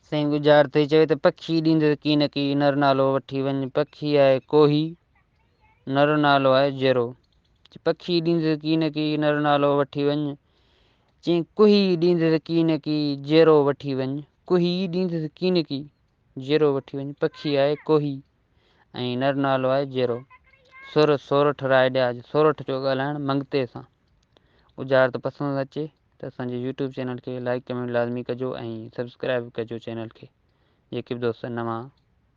سائين ڳجهار ٿي چوي ته پکي ڏيندس ڪينڪي، نر نالو وٺي وڃ. پکي آهي ڪوهي، نر نالو آهي جيرو. چي پکي ڏيندس ڪينڪي، نر نالو وٺي وڃ. چي ڪوهي ڏيندس ڪينڪي، جيرو وٺي وڃ. ڪوهي ڏيندس ڪينڪي، جيرو وٺي وڃ. پکي آهي ڪوهي ۽ نر نالو آهي جيرو. سر سورٺ راء ڏياج، سورٺ جو ڳالهائڻ منگتي سان. ڳجهار ته پسند اچي ته اسان جي يوٽيوب چينل کي لائيڪ ڪمينٽ لازمي ڪجو ۽ سبسڪرائب ڪجو چينل کي. جيڪي به دوست نوان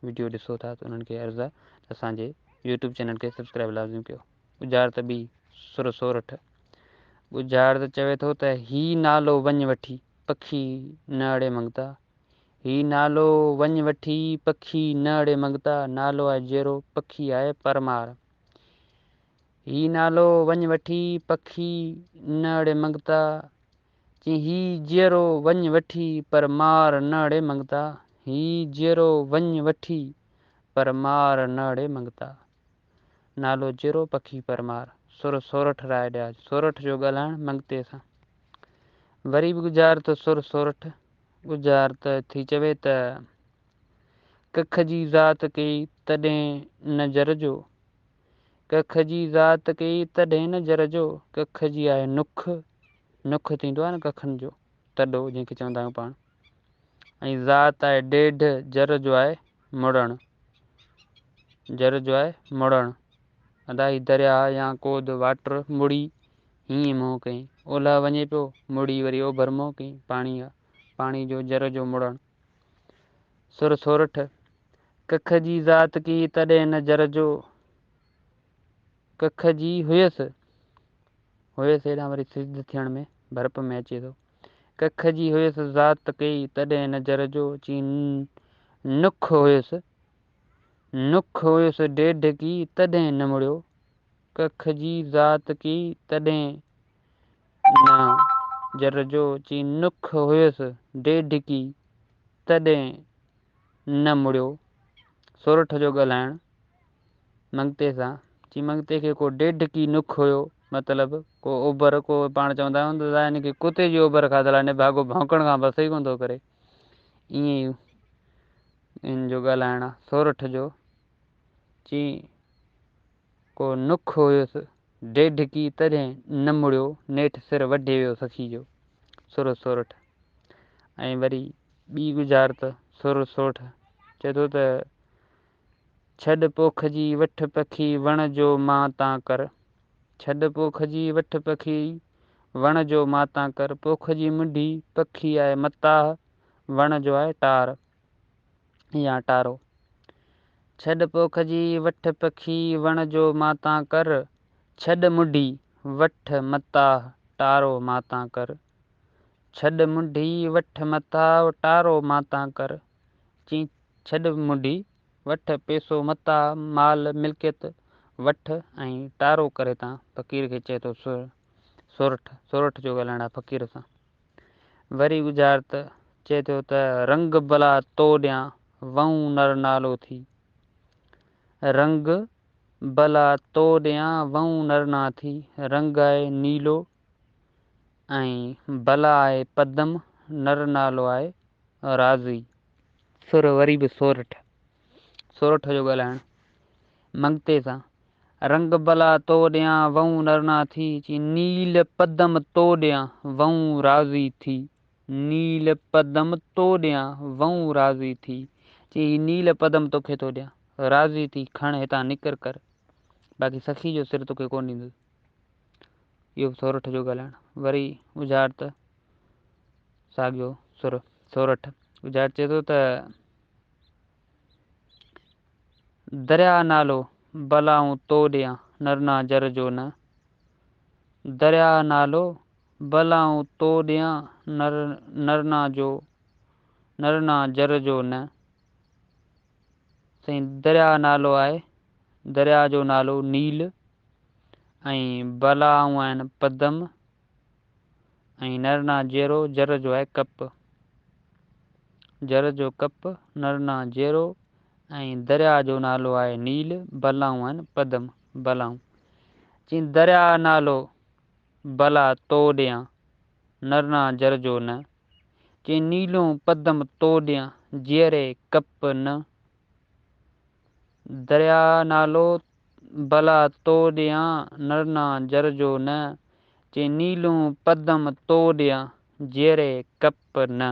وڊيو ڏسو ٿا ته انهن کي عرض آهي ته اسان جي يوٽيوب چينل کي سبسڪرائب لازمي ڪيو. ڳجهار ته ٻي سر سورٺ. ڳجهار ته چوي ٿو ته هي نالو وڃ وٺي پکي نه اڙي منگتا. هي نالو وڃ وٺي پکي نه اڙي منگتا. نالو آهي جيرو، پکي آهي پرمار. هي نالو وڃ وٺي پکي نه اڙي منگتا. چي هي جيئرو وڃ وٺي پر مار نه اڙي منگتا. هي جيئرو وڃ وٺي پر مار نه اڙي منگتا. نالو جيئرو، پکي پرمار. سر سورٺ راء ڏياج، سورٺ جو ڳالهائڻ منگتي سان. وري به ڳجهار ته سر سورٺ. ڳجهار ته ٿي چوي ته ڪک جي ذات ڪئي تڏهن نه جر جو. ڪک جي ذات ڪئي تڏهن نه جر جو. ڪک جي آهي نک، نک ٿيندو آهي نه ڪکن جو تڏو جنهن کي چوندا آهيون پاڻ، ۽ ذات آهي ڏيڍ، جر جو آهي مڙڻ، جر جو آهي مڙڻ. ادا هي درياهه يا ڪود واٽر مڙي هيئن منهن ڪئين، اولهه وڃي پيو، مڙي وري اوڀر منهن ڪئين، پاڻي آ، پاڻي جو جر جو مڙڻ. سر سورٺ، ڪک جي ذات ڪي تڏهن نه جر جو. ڪک جي هيس، هيس هيڏانهن وري سڌ ٿيڻ ۾ ڀرپ ۾ اچي ٿو. ڪک جي هيس ذات ڪئي تڏهن نه جر جو. چي نک هيس، نک هيس ڏيڍ ڪي تڏهن نه مڙيو. ڪک جي ذات ڪي تڏهن نه جر جو. چي نک هيس ڏيڍ ڪي تڏهن نه مڙيو. سورٺ جو ڳالهائڻ منگتي سان. چي منگتي کي ڪو ڏيڍ ڪي نک هيو، مطلب ڪو اوڀر، ڪو پاڻ چوندا آهيون ته هن کي ڪتي جي اوڀر کاڌل آهي، نڀاڳو ڀونڪڻ کان بس ئي ڪونه ٿو ڪري. ائين ئي هن جو ڳالهائڻ آهي سورٺ جو. چي ڪو نک هيس ڏيڍ ڪي تڏهن نه مڙيو، نيٺ سر وڍي ويو سخي جو. سر سورٺ. ۽ وري ٻي ڳجهارت سر سورٺ چئي ٿو ته ڇڏ پوک جي وٺ پکي وڻ جو مان تان ڪر. ڇڏ پوک جي وٺ پکي وڻ جو مان تان ڪر. پوک جي منڍي پکي آهي متاهه، وڻ جو آهي ٽار يا ٽارو. ڇڏ پوک جي وٺ پکي وڻ جو مان تان ڪر. ڇڏ منڍي وٺ متاهه ٽارو مان تان ڪر. ڇڏ منڍي وٺ متاهه ٽارو مان تان ڪر. چي ڇڏ منڍي وٺ پئسو متاع مال ملڪيت وٺ ۽ ٽارو ڪري تان فقير کي چئي ٿو سورٺ، سورٺ جو ڳالهائڻ آهي فقير سان. وري ڳجهار ته چئي ٿو ته رنگ بلا تو ڏيان وئون نر نالو ٿي. رنگ بلا تو ڏيان وئون نر نا ٿي. رنگ آهي نيلو ۽ بلا آهي پدم، نر نالو آهي راضي. سر وري به سورٺ، سورٺ جو ڳالهائڻ منگتي سان. رنگ بلا تو ڏيان وئون نرنا ٿي. چي نيل پدم تو ڏيان وئون راضي ٿي. نيل پدم تو ڏيان وئون راضي ٿي. چي هي نيل پدم توکي ٿو ڏيان، راضي ٿي، کڻ هتان نڪر ڪر، باقي سخي جو سر توکي ڪونه ڏيندس. اهو به سورٺ جو ڳالهائڻ. وري ڳجهار ته ساڳيو سر سورٺ. ڳجهار چئي ٿو ته درياء نالو بلائون تو ڏيان نرنا جر جو نه. درياء نالو بلائون تو ڏيان نر نرنا جو نرنا جر جو نه. سائين درياء نالو آهي، درياء جو نالو نيل ۽ بلائون آهن پدم ۽ نرنا جيرو، جر جو آهي ڪپ، جر جو ڪپ، نرنا جيرو ۽ درياء جو نالو آهي نيل، بلائون آهن پدم، بلائون. چي درياء نالو بلا تو ڏيان نرنا جر جو نه. چي نيلون پدم تو ڏيان جيئري ڪپ نه. درياء نالو بلا تو ڏيان، نرنان جر جو نه. چي نيلون پدم تو ڏيان، جيئري ڪپ نه.